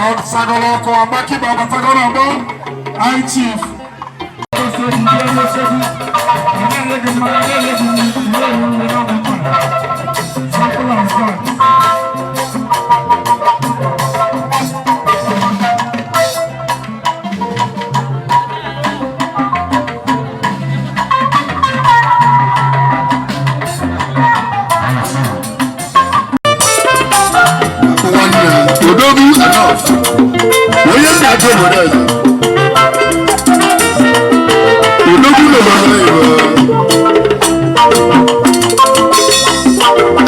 Ọ sagoro ọkụ agbakịba abatagoro ọgbọ. High Chief. Simple as that. Nwanne m odogwu enough, onye nna-achị obodo eze odogwu n'obodo oyibo,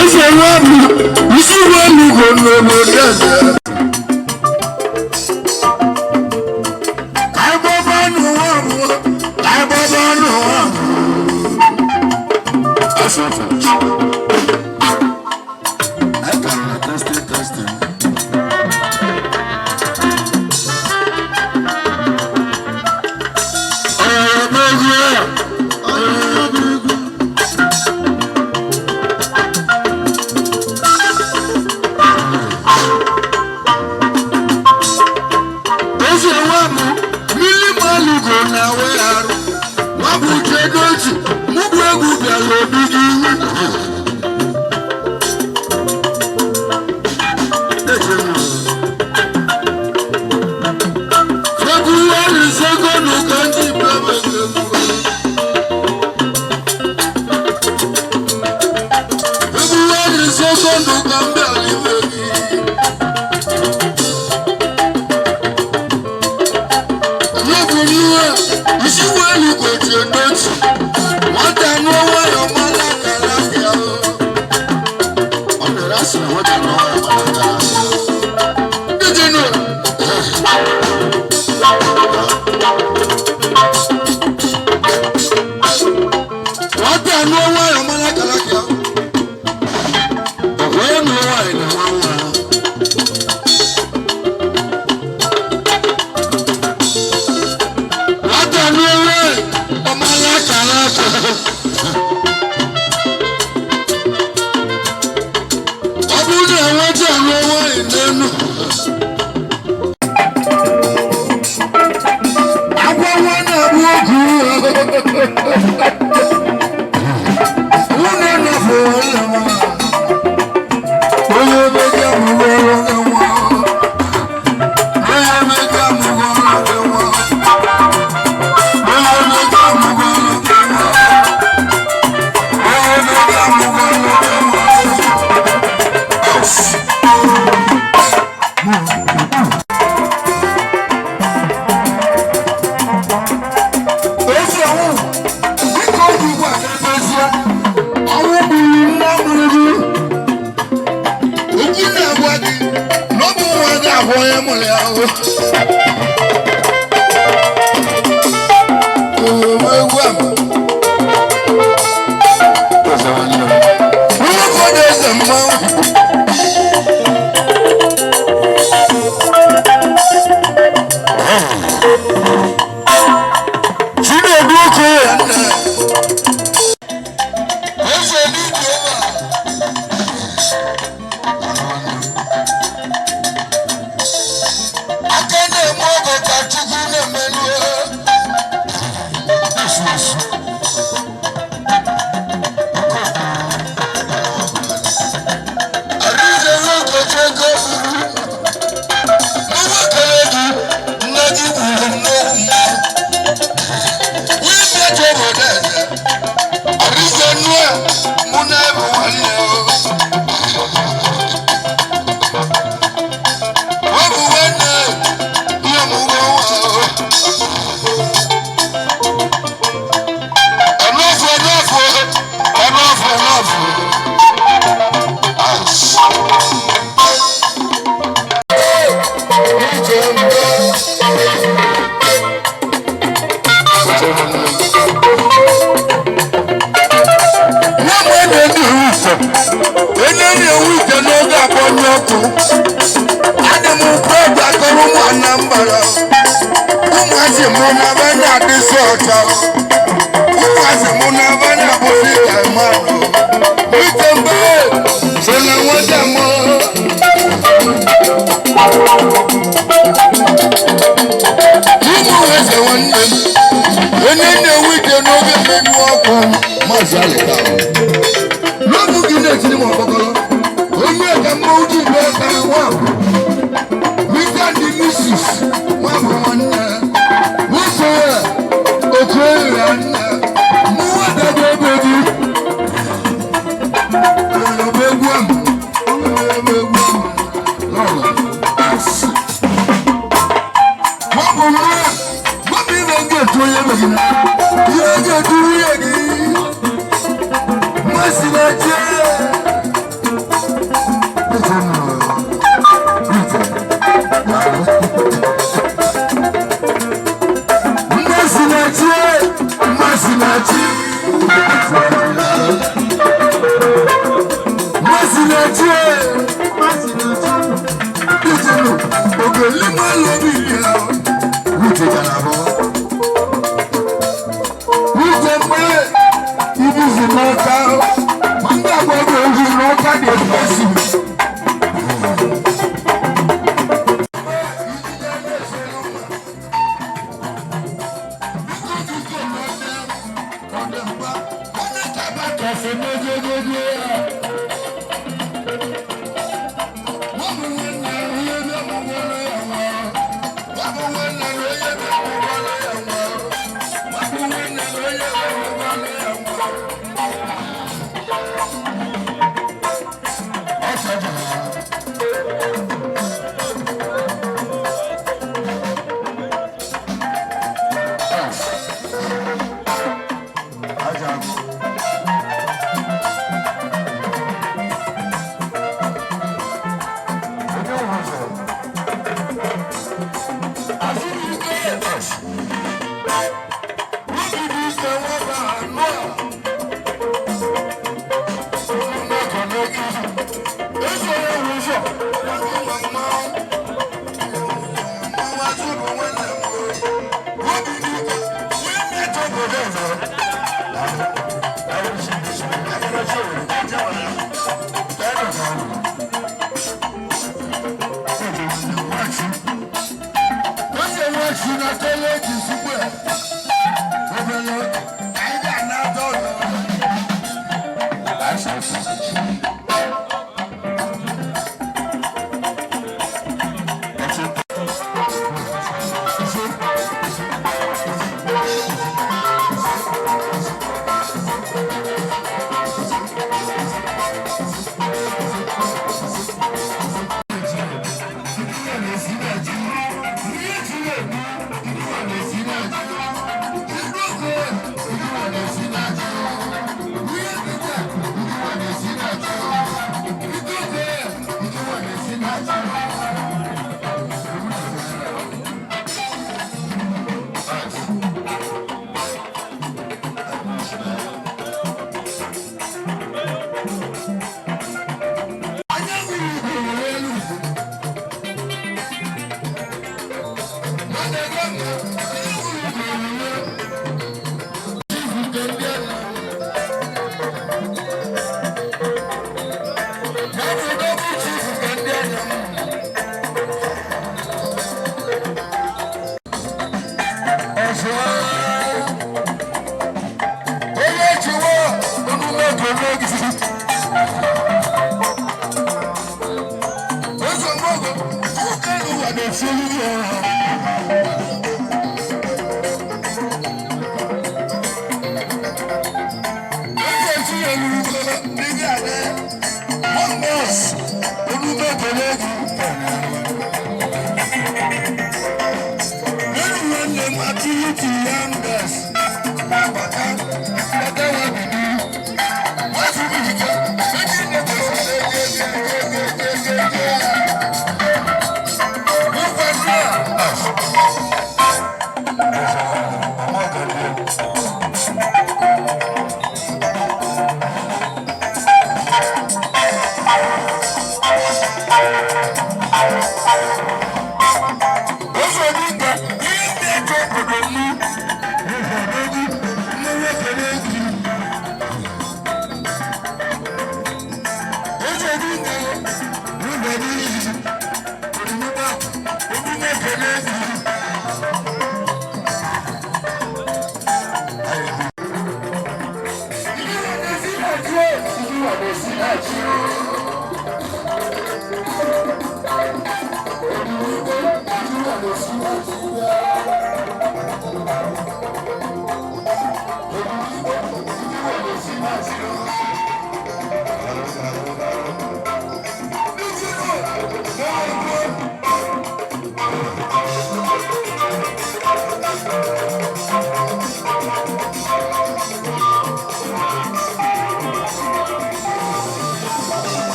eze nwa bụ isi nwa elu n'obodo eze. Ka anyị gbaba n'ụwa bụ, ka anyị gbaba n'ụwa bụ. Asọfọ. Anyị ka nọ na testing, testing. Eze nwa m mmiri malugo na we arụ nwa bụ chedochi mụ bụ egwu bịara obi gị. February 2 ka ndị bịara egwu. February 2 ka m bịara ibe gị. N'oburu iwe isi welu gochie n'otu nwata nụọ nwayọ mara akara ya. Ọ nere asị na nwata nụọ nwayọ mara akara ya. Ndị nụ. Nwata nụọ nwayọ mara akara ya. Ọkwa onye nụrụ nwaanyị na nwa nwa. Nwata nụọ nwayọ ọmara akara aka. Ọ bụrụ na nwata nụọ nwaanyị n'enu. Agwọ nwa na-abụ ogu. Nwunye nọfụ nwanne m. Onye obeji amụgoro gị nwa. Onye obeji amụgoro gị nwa. Onye obeji amụgoro gị nwa. Onye obeji amụgoro gị nwa. Ezi ọnwụ, dịka oge ugbu a ga-ebezie, ọnwụ gburu nne mụrụ gị. Okwu na-agwa gị na ọ bụ nwa gị abụ onye mụrụ ya ahụ. Owo egwu ama. Nwoke eze mmanwụ. Chinedu Okoye nna. Eze n'ike ebe a. Aka na-eme ọgọ ka Chukwu na-emelu. Arize nwoke chego n'ụwa kere gị, nne gị gburu nnukwu mmanwụ. Wíńdí ẹjọ́ obodo eze. Arize nua mụ na ebe nwanne o. Wọ́n bụ nwanne ihe ọmụgwọ nwa o. Ọnụọfụ ọnụọfụ ọnụọfụ ọnụọfụ. Ije mbọ. Nwa m na-ewu ite, onye na-ewu ite n'oge agbanye ọkụ. Adị m proud akọrọ ụmụ Anambra. Ụmụazị mụ na be na-adịsị ọcha. Ụmụazị mụ na be na-abụzi ka mmadụ. Ite mgbe so na nwata mụ. Ụmụ eze nwanne m, onye na-ewu ike n'oge mmegbu ọkụ, Maazị Alịka. N'oge gị na-etiri m ọkpọkọrọ, onye ka mmanwụ ji bịa ka nwa bụ. Mr. and Mrs. nwa bụ nwanne. Nwoke otu ya nne. Mụnwa dada ebe gị. Ọlọbụ egwu ahụ. Ọlọbụ egwu ahụ. Lọlọ. Asị. Wọ́n mú wá, wọ́n mi lè gé ètò yẹn lòdì náà. Ilé gé ètò yẹn kì í. Wọ́n sì lè jẹ́. Wọ́n sì lè jẹ́. Wọ́n sì lè jẹ́. Wọ́n sì lè jẹ́. Wọ́n sì lè jẹ́. Nítorí ògèlè máa lọ bí ìyá wíjẹ jàlábọ. Wíjẹ pé ibi sì máa ká máa ń gbàgbọ́ pé ojú ìlú káàdì ẹ̀fọ́ sí mi.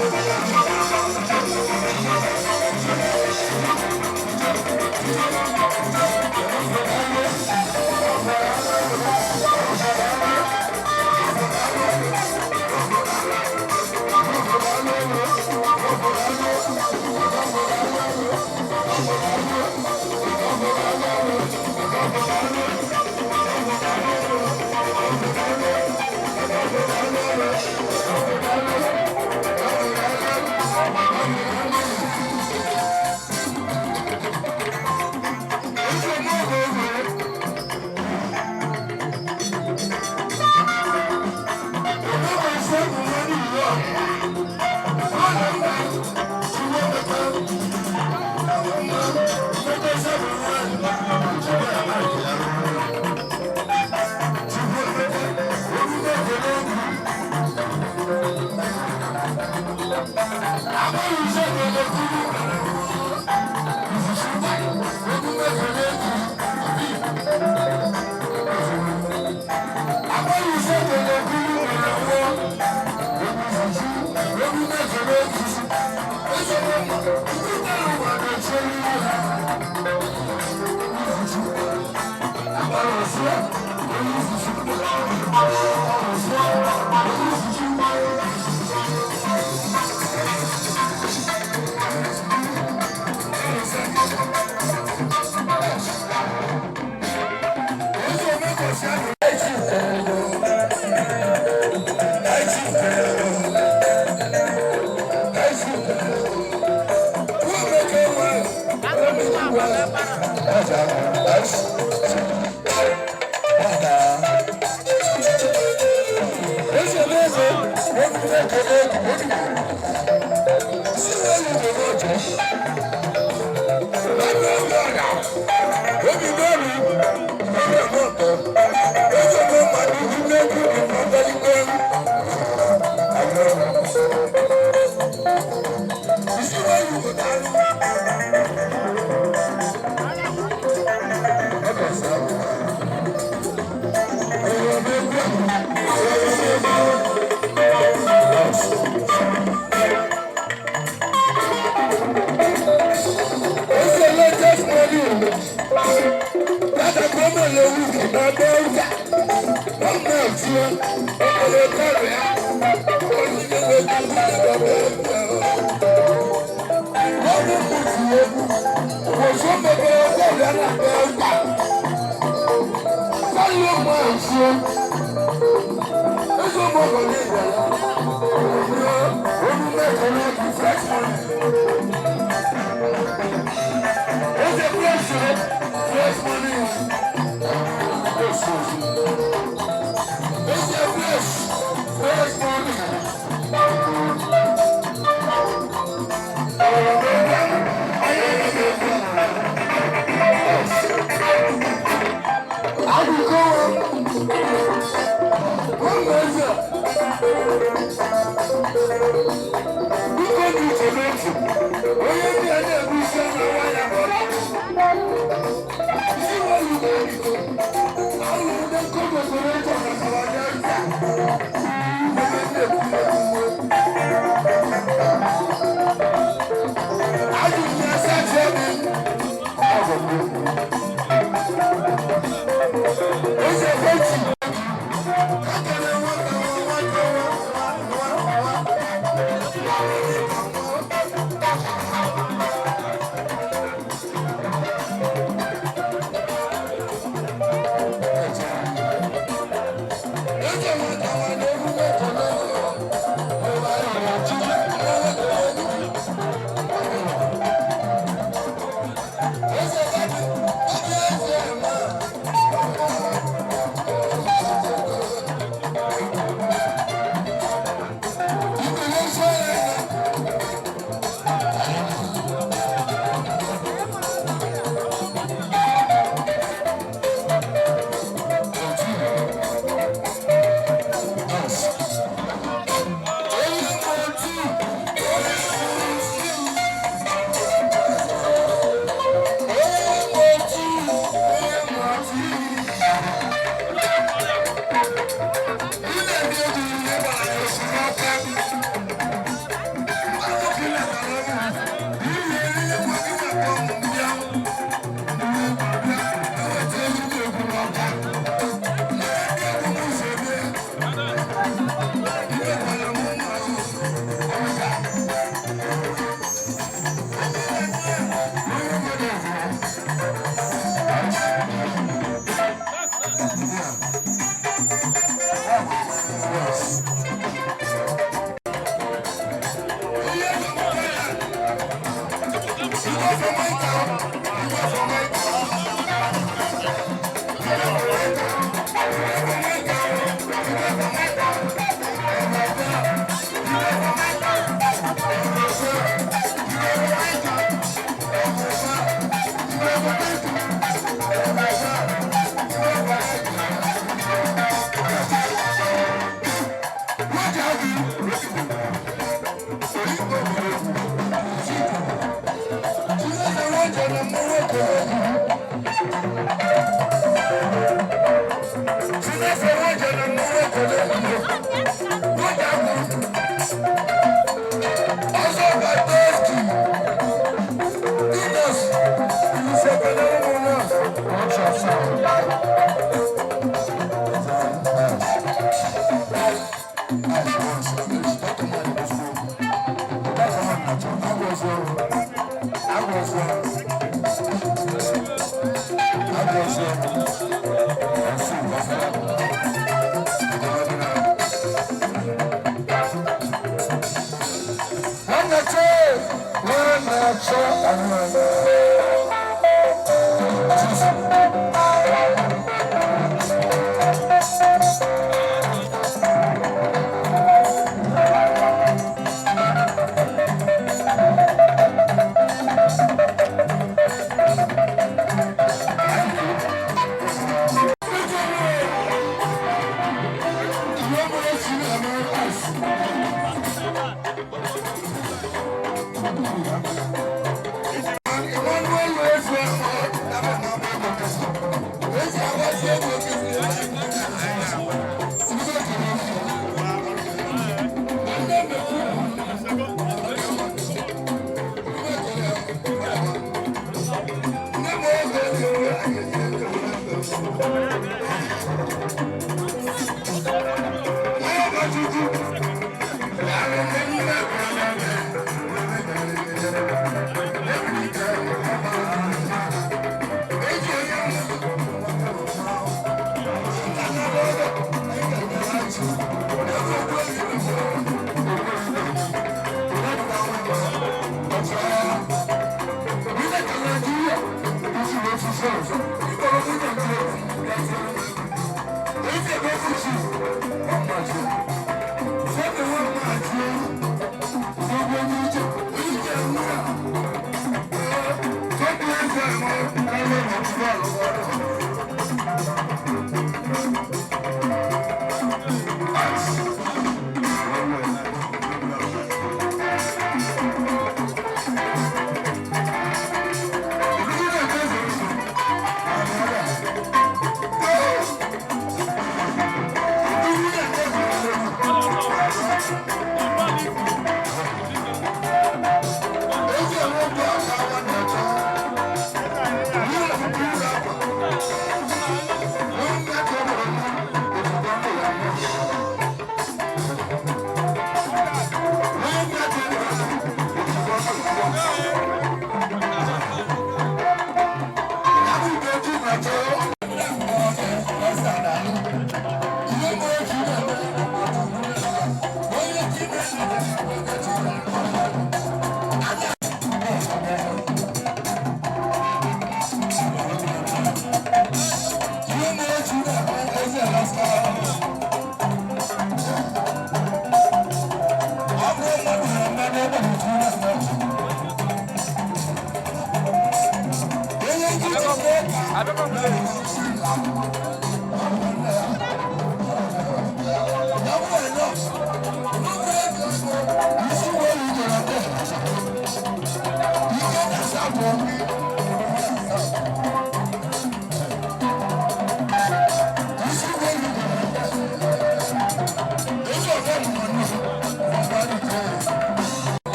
Thank you.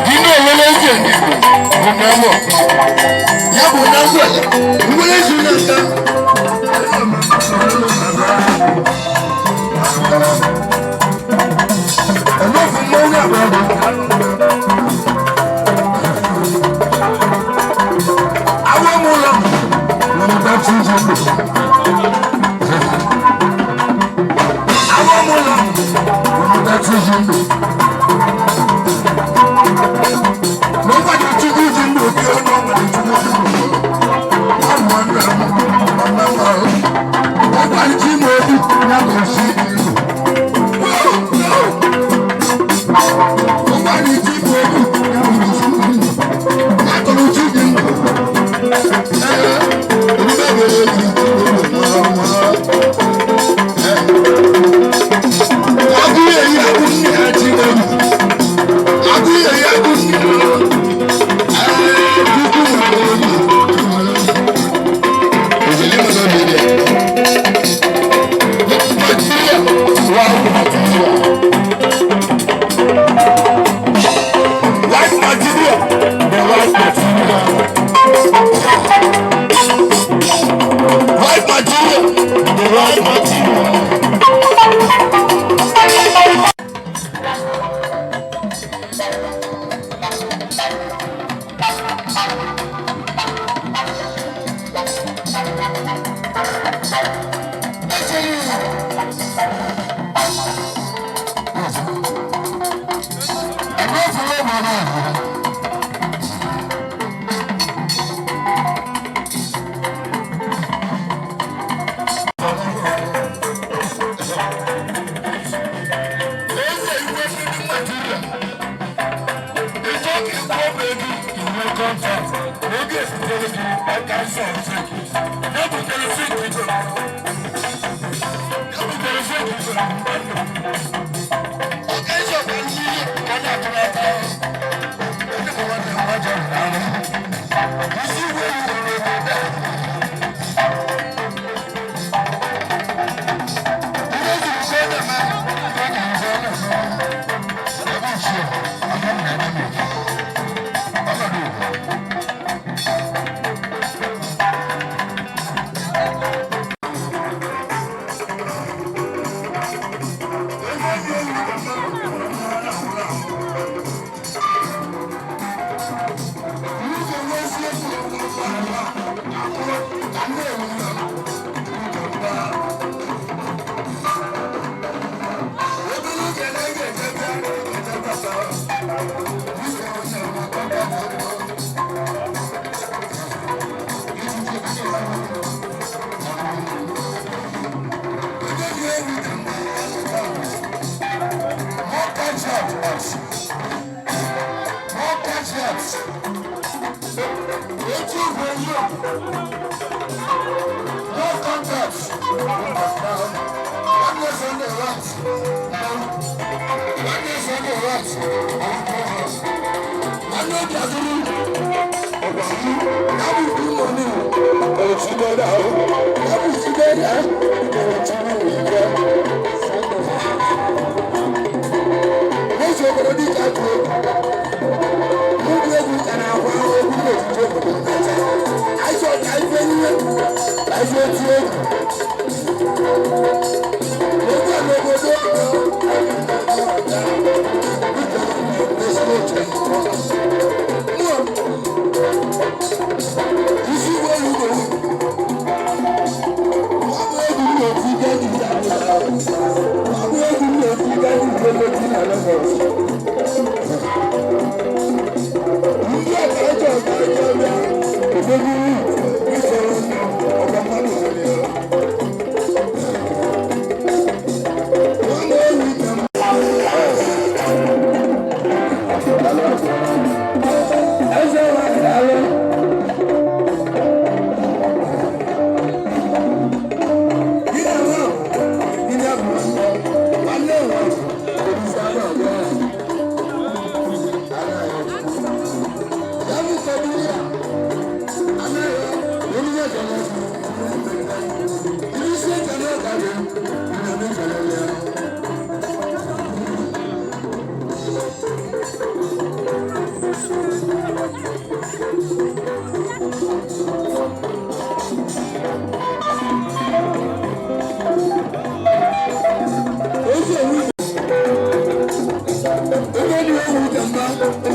Nínú òwúrọ̀ ẹ̀jẹ̀ ní ìlú ọ̀nàmọ̀. Ya bụ na ngwele, ngwele zu na nta. Ẹ̀mọ́fù mọ́wé àbúrò. Àwọn ọmọ ụlọ lọ́mọ bá tún jẹ́ pé. Àwọn ọmọ ụlọ lọ́mọ bá tún jẹ́ pé. Nobody to do the no, nobody to do the I'm one Nobody to know the see you. Nobody to know the I don't you. White material, the white material. White material, the white material.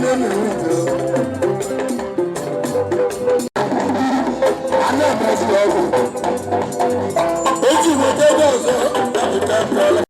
Eji weta ego ọzọ dapụta bịala.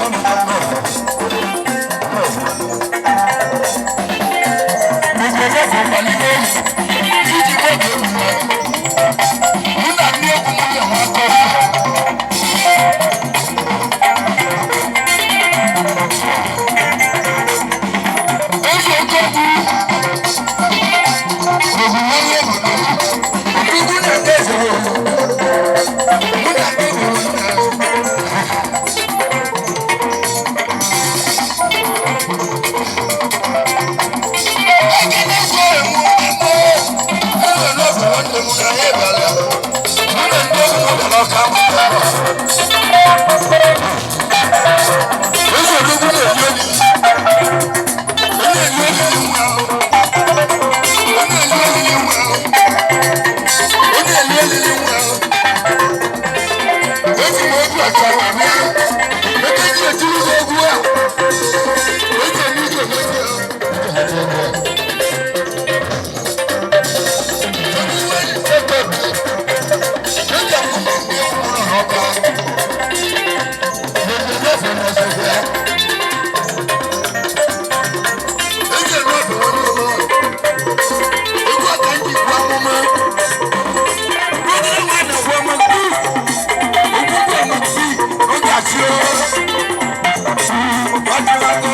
Thank you. Ọjịwago.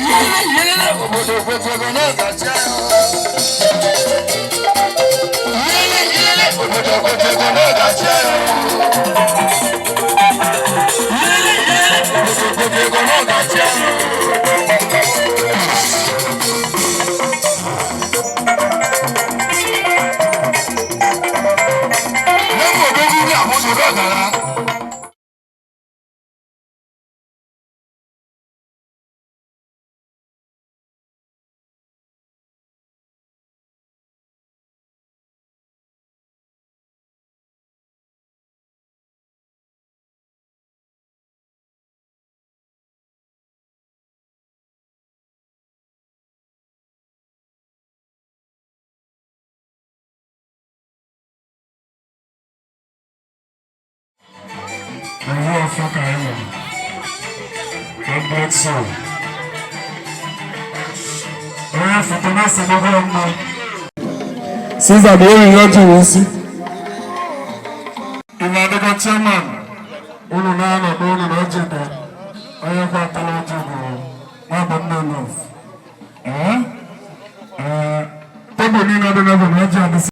Yele yele obodo kwetego n'ọdachi ahụ. Yele yele obodo kwetego n'ọdachi ahụ. Yele yele obodo kwetego n'ọdachi ahụ. N'ebe odogwu ní àmúṣe lọ́gàrá. Owó ọ̀fọ̀ ka anyị nwere. God bless you. Onye foto na-ese gbogbo mma. Caesar bụ enyi ya jụrụ isi. Ị na-adịkọ chairman unu na-anọdụ unu na ọjị bụ onye kwatara ọjị bụ nwabụ nne love. Ee? Ee, tebụl niile dị n'ebe na ọjị adịsị.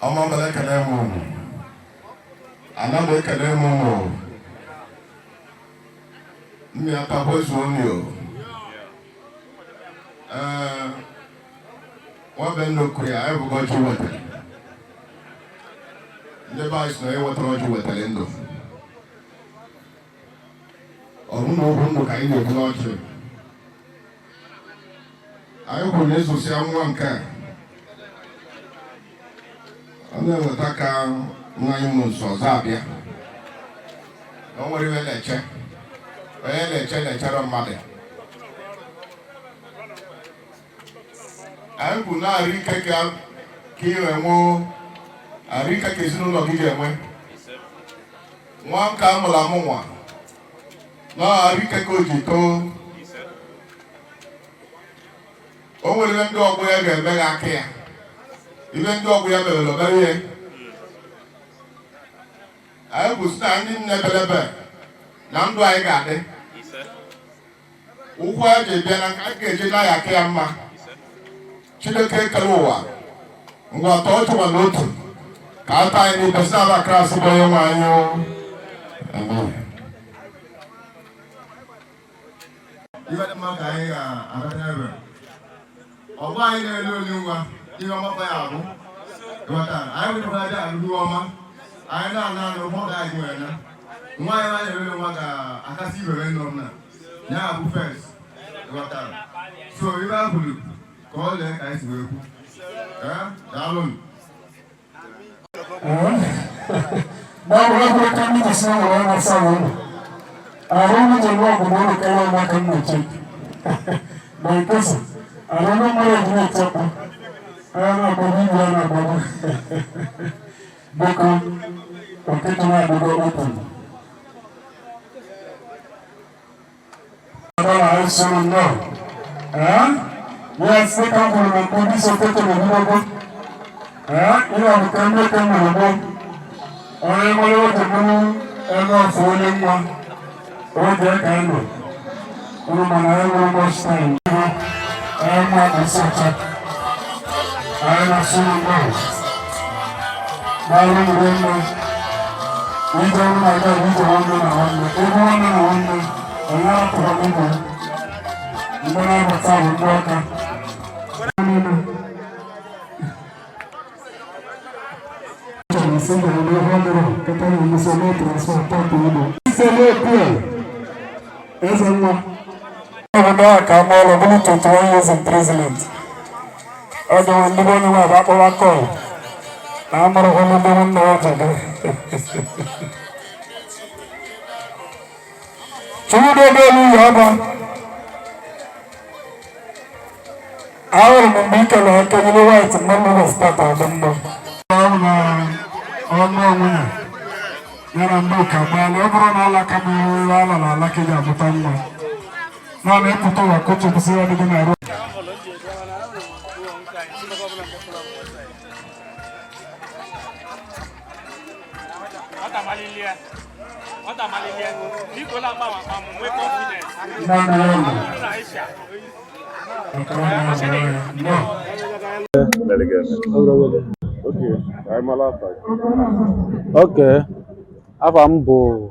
Ọmọ mbele ekele m unu. Ana m ekele m unu. Mmiri atakwa ezu unu o. Ee, nwabe nnukwu ya anyị bụgo ọjị wetara. Ndị be anyị sị na onye wetara ọjị wetara ndụ. Ọ bụ na okwu ndụ ka anyị na-ekwu n'ọjị. Anyị kwuru na ịzụsịa nwa nke a ọ na-eweta ka nwa anyị mụ nso ọzọ abịa na o nwere ihe na-eche onye na-eche na-echere mmadụ. Anyị bụ na-arụ ike ka ka ị enwe arụ ike ka ezinụlọ gị ga-enwe nwa nke a mụrụ amụ nwa na arụ ike ka o ji too. O nwere ihe ndị ọgbọ ya ga-eme gị aka ya ibe ndị ọgbọ ya mere obere ihe. Anyị bụ si na ndị nne belebe na ndụ anyị ga-adị ụkwụ anyị ji bịa na nke anyị ga-eji na ya aka ya mma. Chineke kere ụwa ngwa tọọ chụwa n'otu ka ata anyị n'ibe si n'ala Kraịst bụ onye nwe anyị o. Amen. Ife dị mma ka anyị ga-abata ebe ọgbọ anyị na-elu olu nwa ihe ọma kpa ya abụ ịghọta anyị nwetakwara dị alụrụ ọma anyị na-ana anụ ụgbọ ka anyị nwere na nwa anyị na-elu olu nwa ga-akasị ibere nọ na ya abụ first ịghọtara. So ife a kwuru ka ọ lee ka anyị si wee kwu. Ee, daalụnụ. Báwo ló ká ní ìsìn àwọn ọmọ sáwọn ọmọ? Àwọn ọmọ jẹ wọ́n kò mọ̀ kẹ́lẹ́ ọmọ kan ní ìjẹ́. Mọ̀ ìkẹsì, àwọn ọmọ mọ̀rọ̀ ìdílé ìtẹ́kù. Ẹ̀rọ náà gbọ́ bí ìwé náà gbọ́ bọ́. Boko, òkè tó máa gbogbo open. Ọ̀dọ́ àìsàn náà. Ẹ́ yẹ ṣé ká kúrò ní kó bí sọ kékeré ní gbogbo. Ẹ́ ilé àbùkẹ́ ń lé kẹ́ mọ̀ lọ́gbọ́. Onye nwere otu bụrụ ebe ọfụ onye nwa oge ka anyị nọ ụnụ mana anyị nwere much time anyị nwa bụ ọcha anyị na-asụ ụlọ n'ọrụ mgbe mma ije ọrụ na-aga bụ ije nwanne na nwanne ebe nwanne na nwanne onye arapụrụ ụmụ mgbe na-abata bụ ndị ọka niile. Eze nwa obodo a ka ama ọrụ bụrụ 21 years imprisonment. Ọ dị ndị be onye nwe akpọwa kọl na amụrụ ọnụ ndị nna ya jede. Chukwudobe elu ụlọ ọba. Ahụrụ m mgbe ikele aka yiri white mmanụ na start ọdị mma. Ọ bụ na ọnụ onwe ya ya na ndị ụka gbalị ọ bụrụ na alaka m iwe ala na alaka ga-amụta nwa naanị ịpụta ụwa ka otu kwụsị ya dịgị na-arụ. Okay, afa m bụ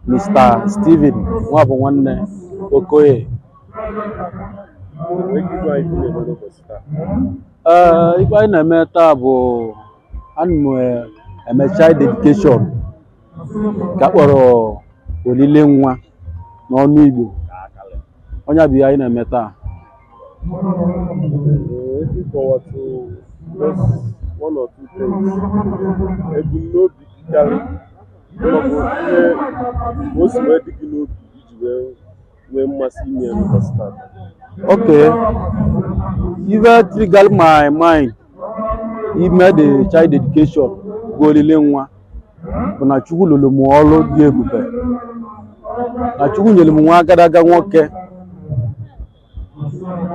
Mr. Steven Nwabụnwanne Okoye. Ee, ife anyị na-eme taa bụ ana m eme child dedication ka a kpọrọ olile nwa n'ọnụ Igbo. Onye bụ ihe anyị na-eme taa. Ịkọwatụ just one or two things, ebumnobi gị karị maọbụ ihe o si wee dị gị n'obi iji wee nwee mmasị ime ya n'ụbọchị taa. Okay, ife triggered my mind ime the child dedication bụ olile nwa bụ na Chukwu lụrụ m ọrụ dị ebube, na Chukwu nyere m nwa agadaga nwoke,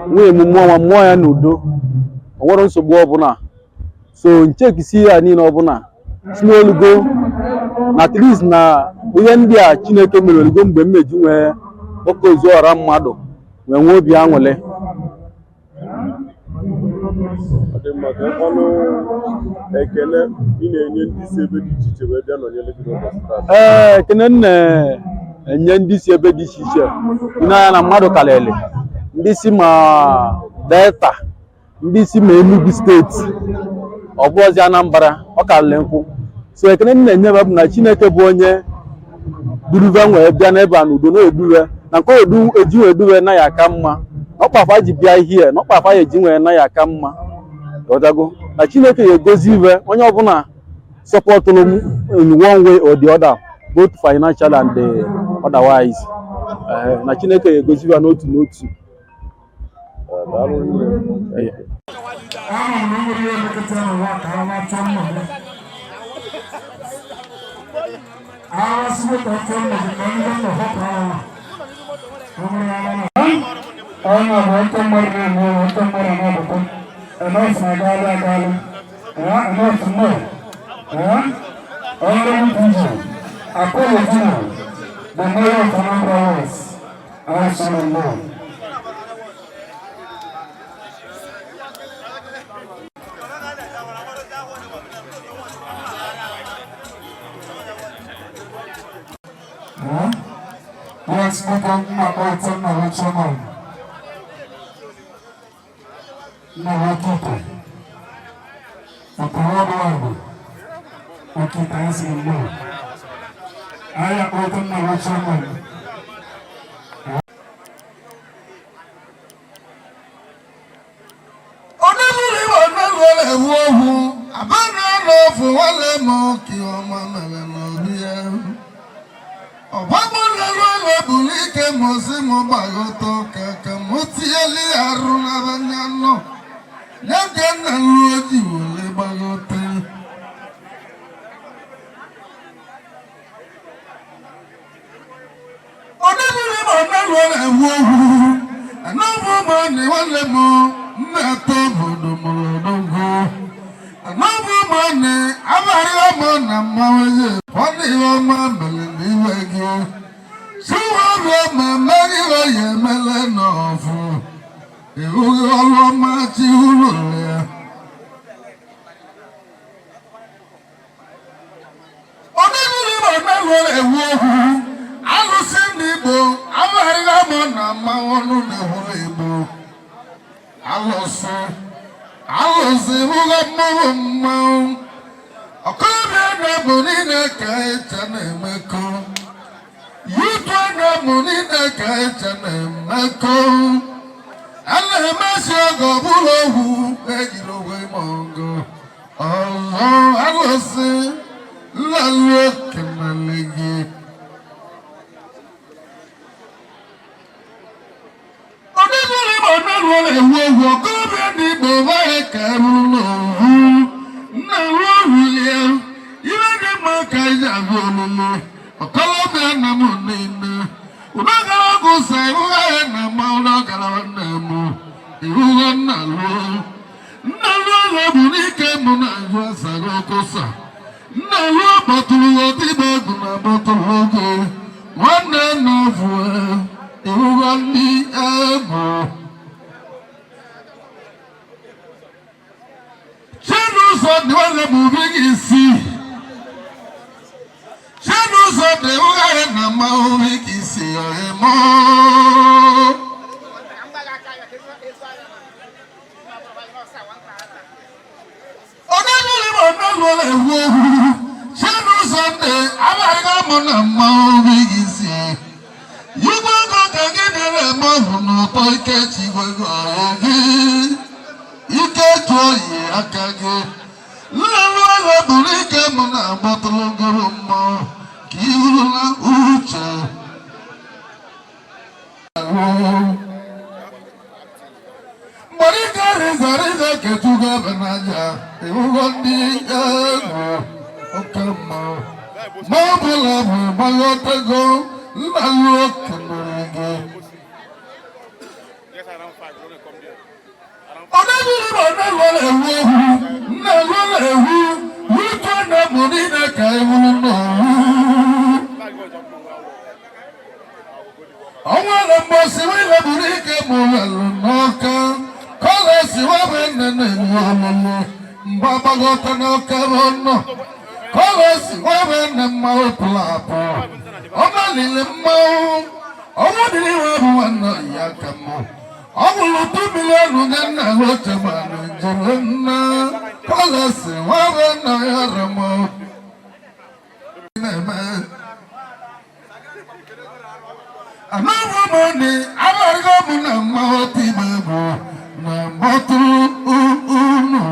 nwunye m mụọ nwa, mụọ ya n'udo, o nwere nsogbu ọbụla. So nchekisi ya niile ọbụla si n'olugo na at least na ihe ndị a Chineke mere olugo mgbe m meji nwee oke ozu ọra mmadụ wee nwee obi aṅụrị. Ọ dị mma. Ka ọnụ ekele ị na-enye ndị si ebe dị iche iche wee bịa nọnyere gị n'ụbọchị taa. Ee, ekene m na-enye ndị si ebe dị iche iche n'anya na mmadụ karịrị, ndị si ma Delta, ndị si ma Enugu Steeti, ọ bụrụzi Anambra, ọ karịrị nkwụ. So ekene m na-enye bụ na Chineke bụ onye duruve wee bịa n'ebe a n'udo na-eduwe na nke odu eji wee duwe na ya aka mma, na ọkpafa ji bịa hie na ọkpafa ya eji wee na ya aka mma. Ghọtago na Chineke ya egozi iwe onye ọbụla sọpọtụrụ m in one way or the other, both financial and otherwise. Na Chineke ya egozi iwe n'otu n'otu. Daalụ nne. Ama m na o nwere ihe mekọta n'ụwa ka a na-achọ mma gị. Agha sịgo ka ọ chọọ mma gị ka ndị nọ hapụ agha. Ọ bụrụ agha na ọ na-abụ ọtọ mmadụ na-eme ọtọ mmadụ na-abụkọ. Enough na agaalị agaalị. Enough no. Honorable PG, Apollo Junior, the mayor of Anambra West, also know. Yes, biko, nna kpọrọ nna ya chairman. Nna ya Okike. Okoro ọdụ Okike anyị sịrị nnọọ. Anyị akpọrọ nna ya chairman. Onílùú ìwà mẹ́rin ewu ohu abẹ́rẹ́ n'ofu nwanne m ka ọma mere n'obi ya. Ọgbagbo lelu buru ike m osi m gbagọtọ ka ka m tinyeli arụ n'ebe nya nọ. Nye nke nna ruo ji were gbagote. Onílùú ìwà mẹ́rin ewu ohu anọ́bù mọ́ni nwanne m mmetọ obodo mụrụ odogwu. Anọ́bù mọ́ni abalị ọmọ na mmanwụ ye fọdụ ihe ọma mere n'iwe gị. Siwọ́bịa ma mmeri ya emele n'ọfụ. Ịhụghị ọrụ ọma chi ụlọ ya. Onílùú ìwà mẹ́rin ewu ohu alụsị ndị Igbo abalị ọmọ na mmanwụ ọnụ na-ehuru Igbo. Alụsị alụsị bụga mmanwụ mmanwụ. Ọkọbịa na-abụ niile ka ịcha na-emekọ. Yutu na-abụ niile ka ịcha na-emekọ. A na-emesi ọgọ bụrụ ohu ejiri ogwe ma ọgọ. Ọzọ alụsị nlalu ekenele gị. Onílùú ìgbà mẹ́rin ewu ewu ọkọbịa ndị Igbo baghị ka eruru n'ohu. Nna ruo ohu ya. Ibe dị mma ka anyị abịa olulu. Ọkọlọbịa nna m niile. Ụdọgara ọgụ sa ịhụgha ya na mma ụdọgara nne m. Ịhụgha nna ruo. bụ n'ike mụ na-ajụ asara ọkụsa nna ruo kpọtụrụ ọdịbe egwu na kpọtụrụ oge nwanne nna fue ịhụgo ndị egwu. Chinụzọ dị nwanne bụ obi gị isi. Chinụzọ dị ụgharị na mma obi gị isi ọhịmọ. Ọdẹ́lúlẹ̀ ọ̀dọ́lọ́lẹ̀ ewu ewu. Chinụzọ dị abalị mụ na mma obi gị isi. Igwe ego ka gị dere eme ọhụ n'ụtọ ike chigwego gị. Ike jụọ oyi aka gị. Nlelu anya bụrụ ike m na-agbatụrụ gụrụ mmụọ ka ihu na uche. Mgbe ike rịza rịza ketugo ebe n'aja ịhụgo ndị egwu oke mmụọ. Ma ọ bụla bụ gbaghọtago nna ruo kenere gị. Ọdẹ́gbẹ̀rún ọ̀dẹ́gbẹ̀rún ewu ewu nna ewu wípé na mụ niile ka ewu n'owu. Ọnwa na mgbọsị wílé buru ike mụ welụ n'ọka kọlọsi webe nne na-enye olulu mgbe agbagọta n'ọka bụ nọ kọlọsi webe nne mmanwụ pụrụ apụ ọma lili mmanwụ ọnwụ dịrị iwe bụ nwanne ya ka mụ ọ bụrụ 2 million nye nna ha oche ma na njem nna kọlọsi webe nna ya rọmọ na-eme anaghị m ni abarịgo m na mmanwụ tibe bụ na mkpọtụrụ unu.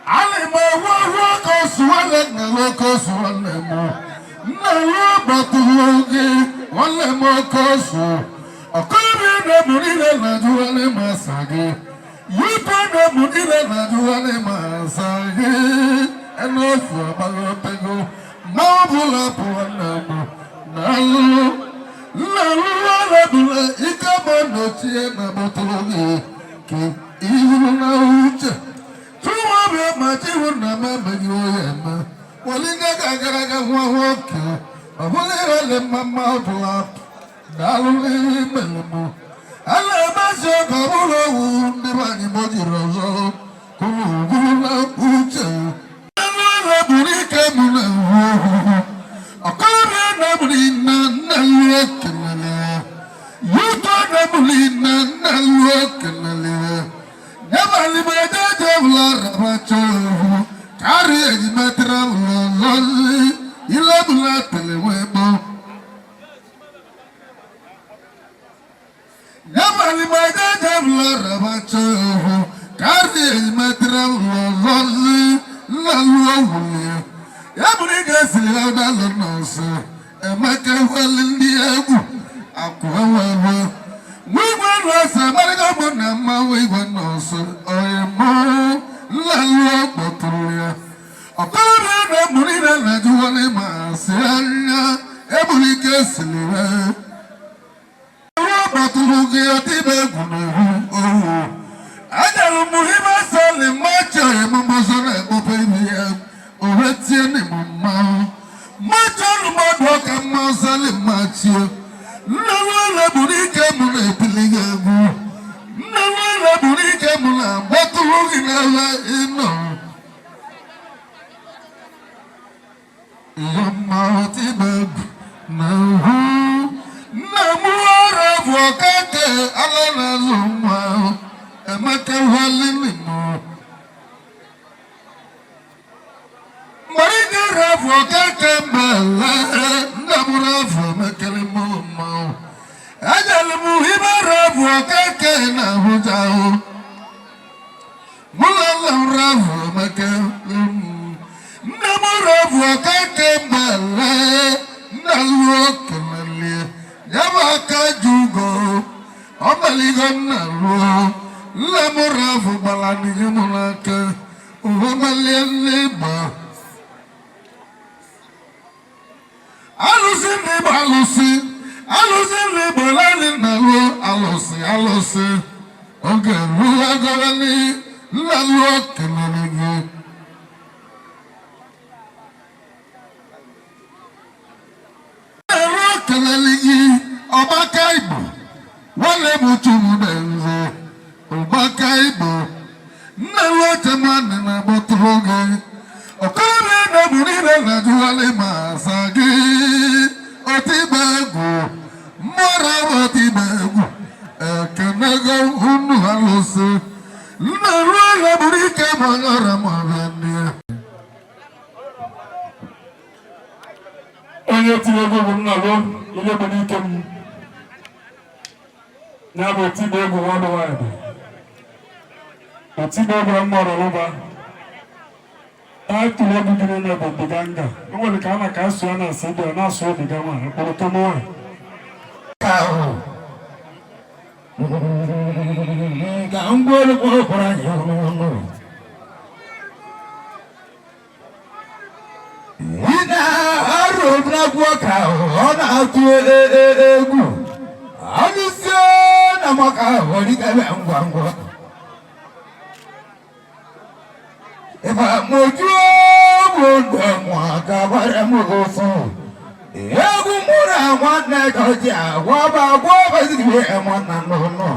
Ana m ewu ewu oke osu nwanne nna m oke osu nwanne m. Nna ruo gbatụrụ gị nwanne m oke osu. Ọkọbịa na mụ niile na-ajụ nwanne m asa gị. Yipe na mụ niile na-ajụ nwanne m asa gị. Enu ofu agbagotego. Ma ọ bụla bụ nwanne m na alụrụ. Nna rụrụ ọrụ ike ma nọchie na gbọtụrụ gị ka ihu na uche. Tụwa ma chihu na m emeghị onye eme. Wọlinye ga-agara aga nwa nwoke. Ọ bụghị ihe dị mma mma ọ bụla. Daalụ n'ihe mere mụ. A na-emezi ọka bụrụ owu ndị be anyị ma o jiri ọzọ. Kwuru bụrụ na uche. Nne ụlọ bụrụ ike mụ na ewu ohu. Ọkọrọbịa na bụrụ nna nna ruo kelele. Yuto na bụrụ nna nna ruo kelele. Nyabali bụla rabacha ohu. Karịa ejimetara ụlọ lọzi. Ile bụla tele wee gbọ. Nyabali bụla rabacha ohu. Karịa ejimetara ụlọ lọzi. Nna ruo wulie. Ya bụrụ ị ga-esiri ya dalụ nọọsụ. Emeka weli ndị egwu. Akụ ewewe. Wigwe nọọsụ amarịga mụ na mmanwụ igwe nọọsụ. Oyi mụ nna ruo kpọtụrụ ya. Ọkọrọbịa na mụ niile na-ajụwale ma asị anya eburu ike siri ya. Ruo kpọtụrụ gị ọdịbe egwu n'ohu ohu. Anyara m ibe sali mmacho emụmụzọ na-ekpope ibi ya. O wee tie n'ime mmanwụ. Mmacho mmadụ ọka mma sali mmachio. Nne nwere buru ike mụ na-etili gị egwu. Nne nwere buru ike mụ na-agbatụrụ gị n'ebe ị nọ. Ihe mmanwụ tibe egwu na ihu. Nna m ọrụ bụ ọkake ala na-azụ nwa. Emeka walili m. Mgbe rafụ ọkake mbele, nna m rafụ emekele m mmanwụ. Ejere m ibe rafụ ọkake na Abuja ahụ. Mụ na nna m rafụ emekele m. Nne m rafụ ọkake mbele, nna ruo kelele. Ya bụ aka ji ugo, ọ meligo nna ruo. Nna m rafụ gbara n'ihe m n'aka, ụwa malie nne ịgba. Alụsị ndị Igbo alụsị, alụsị ndị Igbo naanị na ruo alụsị alụsị. Oge ruwagorali nna lụọ kelere gị. Nna kelere gị ọgbaka Igbo nwanne m chụrụ na nze ọgbaka Igbo nna lụọ nwanne na-agbọtụrụ gị okorobịa na-egbu niile na-ajụgharị ma asa gị otigba egwu mmụọra otigba egwu ekenego unu alụsị nna ruo ya bụrụ ike ma onye ọrịa ma ọbịa ndị ya. Onye tinye egwu bụ nna ruo ihe bụ n'ike m ya bụ otigba egwu worldwide, otigba egwu mmadụ rụba. Title egwu dị n'ime bụ Biganga. O nwere ka a na ka asụ ya na-asị dị ọ na-asụ obiga nwa ekpụrụ tomoa. Ka ngwere kpọrọ anyị ọnụ. Ị na-arụ obragwọ ka ọ na-atụ egwu. Alụsie na maka ọdịdebe ngwa ngwa. Ịba moju bụ ndụ mụ aka gbara m ofu. Egwu mụ na nwanne jọji agwa bụ agwa beziri nwanna n'ụlọ.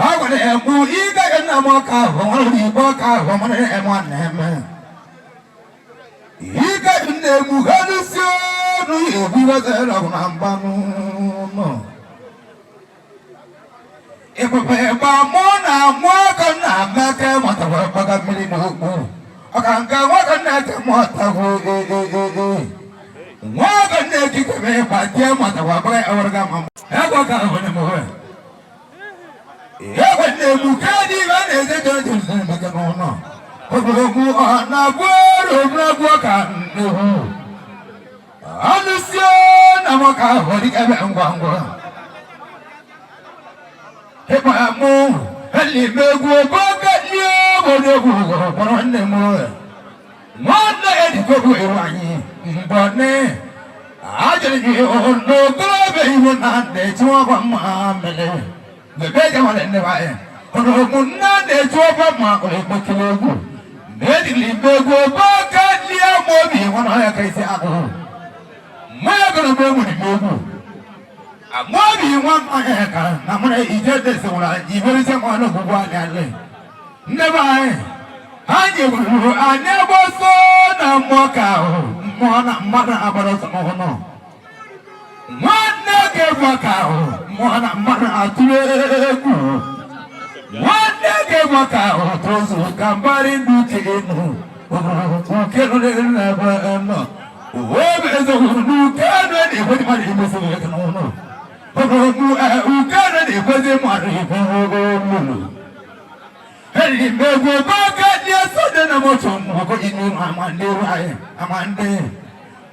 Agwara emu ike nna m ka ahụ nwere igbo ka ahụ nwere nwanne m. Ike nne m ha lụsie ọnụ egwu ọgụ na mgba n'ụlọ. Ebube gba mụ na nwoke na mmeke mụtara gbaga mmiri n'okpu. Ọka nke nwoke na-eke mụtagwu nwoke na-ekikebe gbatie mụtara gbaga ewere ma egwe ka ahụ na mwe. Egwe na-egbu kedụ ibe na-eze jọjọ maka n'ụlọ. Ogologo ọ na-agwụ ọrụ ka nnewu. Alụsie na nwoke ahụ dịkebe ngwa ngwa. Ịgba mụ elimegwu oge ndị obodo egwu kpọrọ nne m. Nwanne edikobu iru anyị mgbe ajụrụ gị n'okorobịa iwu na na-eti ọgwa mma mere. Bebe jawale nne anyị. Ọnụmụ nna na-eti ọgwa mma ekpekele egwu. Na-ejiri megwu oge ndị ama obi nwana ya ka isi agụụ. Mụ ya gụrụ m egwu n'egwu. Amaobi nwa mmanya ka na mụrụ ije desi nwụrụ iberisi nwa n'ogbugbu anyị alị. Nne be anyị, anyị gburu anyị gbọsọ na mmụọ ka ahụ mmụọ na mmadụ agbara ọsọ n'ọhụrụ. Nwanne ga-egwu ka ahụ mmụọ na mmadụ atụrụ egwu. Nwanne ga-egwu ka ahụ tozu ka mbari ndụ uche enu. Uke nọ n'ebe nọ. Obe ezoghuru n'uke nọ na-ekwezi mmadụ imesi eke n'ụlọ. Uke nọ na-ekwezi mmadụ ikwu olulu. Megwu baka ní ẹsọ́dẹ̀ náà mọ́tò mọ̀kọ́ inú àmàndé ráyè àmàndé.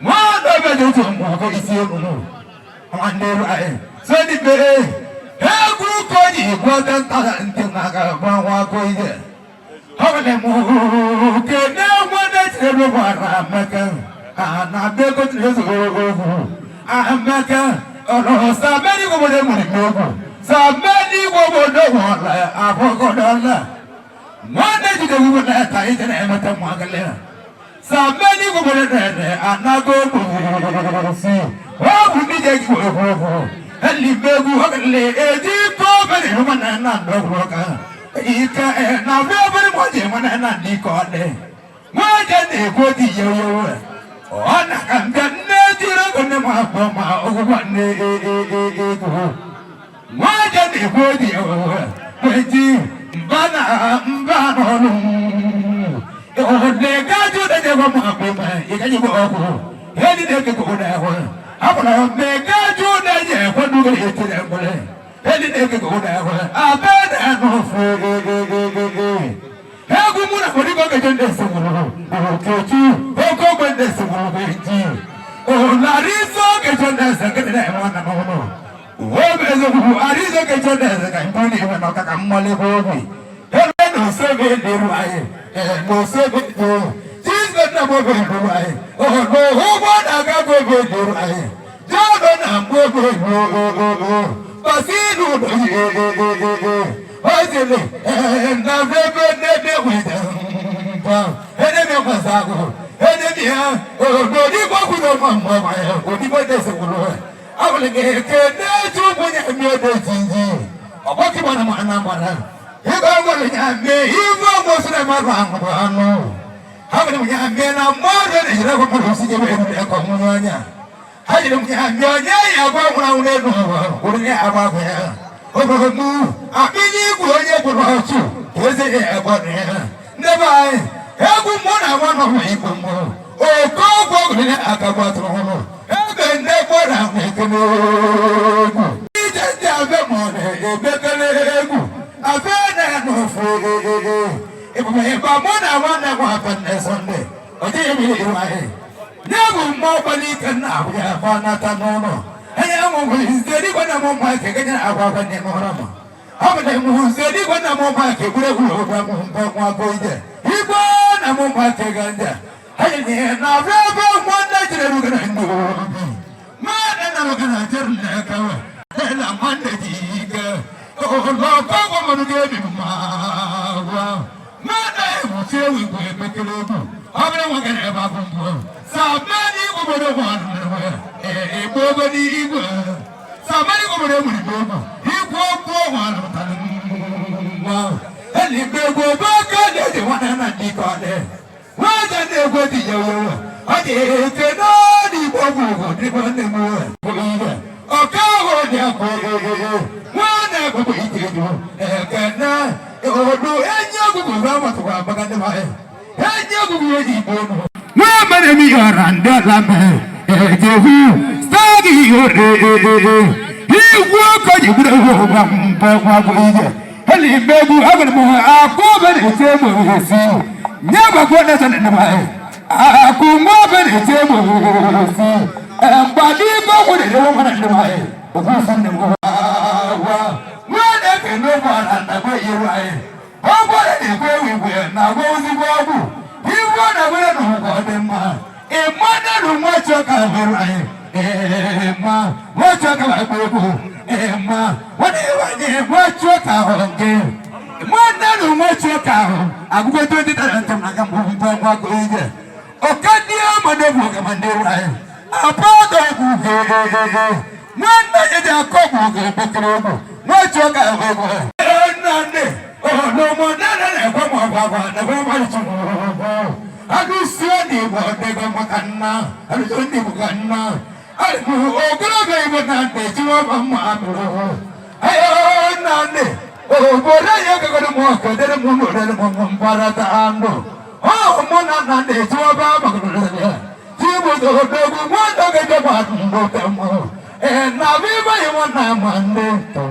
Wọ́n lọ́bẹ̀ tó tó mọ̀kọ́ isi enu àmàndé ráyè. Sọ́ni bẹ́ẹ̀ egwu kọ́ni ìgbọ́dọ̀ ntara ntị n'aka gba nwa kọ́ ihe. Ọ̀nà mú kene wọ́n ti lè wàrà mẹ́kẹ́. Àná bẹ́ẹ̀ tí lè sọ̀rọ̀ àmẹ́kẹ́. Ọ̀nà sàmẹ́ni gbogbo mú ní mẹ́kù. Sàmẹ́ni gbogbo wọ̀n lẹ̀ àbọ̀kọ̀dọ̀ nwanne jide wu na ka ije na-emeta mwagale sameni gbogbo na anago si ọgwụ ndị je gị wee elimegwu ọgale eji ko bere hụ na na ndọgwụ ka ike na bere mo je nwa na ndị ka ọ dị nwaje na-ekwu di ya oyo ọ na ka mbịa nne jiri ogo nne m abụọ ma ọgwụgwọ nne egwu nwaje na-ekwu di ya oyo weji mbana mbana ọnụ ọ̀nẹ́gájú lẹ́jẹ̀ wọ́n mọ̀ pé mọ̀ ìkájú bọ̀ ọkù ẹni lẹ́kẹ̀ kò náà wọ́n àbọ̀nà ọ̀nẹ́gájú lẹ́jẹ̀ wọ́n dúró ètò rẹ̀ mọ́lẹ̀ ẹni lẹ́kẹ̀ kò náà wọ́n abẹ́rẹ́ nù fún egwu mụ na kòríkò kẹjọ ní ẹsẹ̀ wòlò òkèjì okògbè ní ẹsẹ̀ wòlò kẹjì òlàrísọ kẹjọ ní ẹsẹ̀ kẹjọ ní ẹ̀wọ̀n nà n'ụlọ òwò ẹsẹ̀ wòlò àrísọ kẹjọ ní ẹsẹ̀ kà ń bọ́ ní ìwé náà kàkà mmọlẹ̀ bọ́ọ̀bì ebe na osebe n'elu anyị na osebe n'elu Jizọs na mgbe n'elu anyị ọnụ ụgbọ na-aga gobe n'elu anyị Jọnụ na mgbe n'elu Ojele na bebe nebe wede enebe kwasago enebe ya ododi gbokwudo mọ mọ ya odigbo dese kwuru abụlị ga-eke n'etu ụkwụ ya mi ode jinji ọgbọkị gbara m ana gbara ịga ọgbọrọ ya mee ife ọgbọ sịrị mmadụ ahụ bụ anụ abụlị m ya mee na mmadụ na-ejire akwụkwọ mmadụ osi ebe eruru ya ka ọnwụnye anya ha jiri m ya mee onye ya agwa nwụrụ anwụ n'elu ụwa wụrụ ya agba agwa ya ogogo mụ akpịnye igwe onye gwụrụ ọchụ ka eze ya agwa ya ndị be anyị egwu mmụọ na agwa nọ igwe mmụọ okoogwu ogiri aka gbatụrụ ọhụrụ ebe ndị gbọrọ ahụ ekele egwu ije ndị abe ma ọ na-ebekele egwu abe na n'ofu ebube ịba mụ na nwanne m aka nne Sọnde ọ dịghị m iru ahị nye bụ mmụọ gbara ike nna abụ ya gba nata n'ụlọ enye m nwere nze na mụ mma eke genye agwa agwa nye n'ụra ma ọ bụ na m nze dịgwa na mụ mma eke egwuregwu ụgwa m mbọ nwa agụ ije igwe na mụ mma eke ga ndị a anyị na ebe nwanne jere rugara ndị obi nwanne na rugara jere n'aka na nwanne ji ike ọkọgwọ mmadụ ga-ebi mma gwa nwanne ewuchi ewu igwe emekere egwu ọ bụrụ nwa gara ebe abụ mbụ samani obodo nwanne egbe ogo n'igwe samani obodo nwere igwe egwu igwe okwu nwanne nwa eligbe egwu ebe aka na-eji nwanne na ndị ka ọ dị nwaja na-egwe dị ya wewe ọ dị eke n'ọdị igbo bụ ugwu dịbọ nne m bụ ihe ọka ahụ dị akụ nwanne bụ ike dị ekene odu enyi ọgụgụ bụ amatụkwa maka ndị mmadụ enyi ọgụgụ eji igbo nụ nwa mere m yọrọ ndị ọla mere ejehu stagi ore igwe okenye gburu ewu ụgwa mbọ nwa bụ ije elimegbu agwara m akụ obere ete egbe esi nye gbagwo na sọ na akụ nwa obere ete egbe esi mgbadi igwe gwere ewe nwere ndị nwanyị okwu sọ nne m nwa na-ekene ụgbọala na-agwa iru anyị ọgbọrọ na-ekwe ewu igwe na-agwa ozigbo ọgwụ igwe na-agwere na ụgwọ dị mma ịmanụ nwa chọka hụrụ anyị ịma nwa chọka agba egwu ịma nwanne anyị nwa chọka hụrụ nke nwanne nwa chọka ahụ agụgụ 20 talent na aga mbụ mbụ nwa go ije ọkadị amado bụ ọgama ndị anyị abọdọ egwu nwanne anyị dị akọ bụ oge ekpekere egwu nwa chọka ahụ egwu nne ọlọmọ nana na-ekwe m ọgwa agwa na-ekwe m ọgwa alụsị ndị Igbo dịgo maka nna alụsị ndị Igbo ka nna ogologo Igbo na ndị chiwaba mma amụrụ ayo nna ndị obodo anyị egogoro m ọkụ dere m ụlọ dere m mgbarata ndụ ọ mụ na nna ndị chiwaba magoro ya chibuzo odogwu nwanne oge jọba ndụ temụ ee na bịba iwu na ama ndị tọ